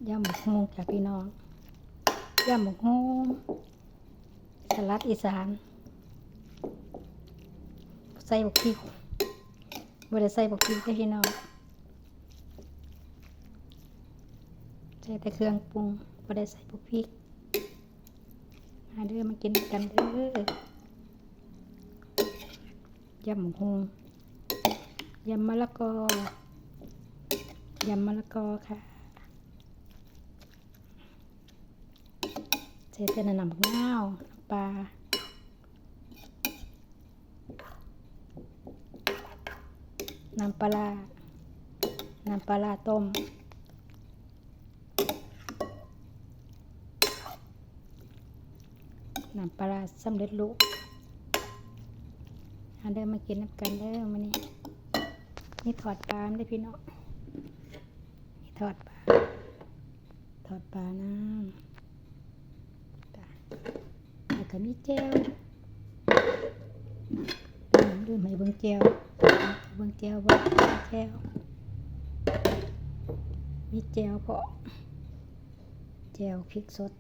ຢຳບັກຫຸ່ງຈ້າພີ່ນ້ອງ ຢຳບັກຫຸ່ງ ສະຫຼັດອີສານ ໃສ່ບັກພິກ ບໍ່ໄດ້ໃສ່ບັກພິກເດີພີ່ນ້ອງ ໃສ່ແຕ່ເຄື່ອງປຸງ ບໍ່ໄດ້ໃສ່ບັກພິກ. ມາເດີ ມາກິນນຳກັນເດີ ຢຳບັກຫຸ່ງ ຢຳມະລະກອ ຢຳມະລະກອຄ່ະ ໃສ່ແຕ່ນ້ຳບັກນາວ ນ້ຳປາ ນ້ຳປາຮ້າ ນ້ຳປາຮ້າຕົ້ມ ນ້ຳປາຮ້າສຳເລັດຮູບ. ມາເດີ ມາກິນນຳກັນເດີ ມື້ນີ້ມີທອດປານຳເດີພີ່ນ້ອງ ມີທອດປາ ທອດປານຳ ແລ້ວກໍມີແຈ່ວ ລືມໃຫ້ເບິ່ງແຈ່ວ ເບິ່ງແຈ່ວບໍ່ ແຈ່ວ ມີແຈ່ວພ້ອມ ແຈ່ວພິກສົດ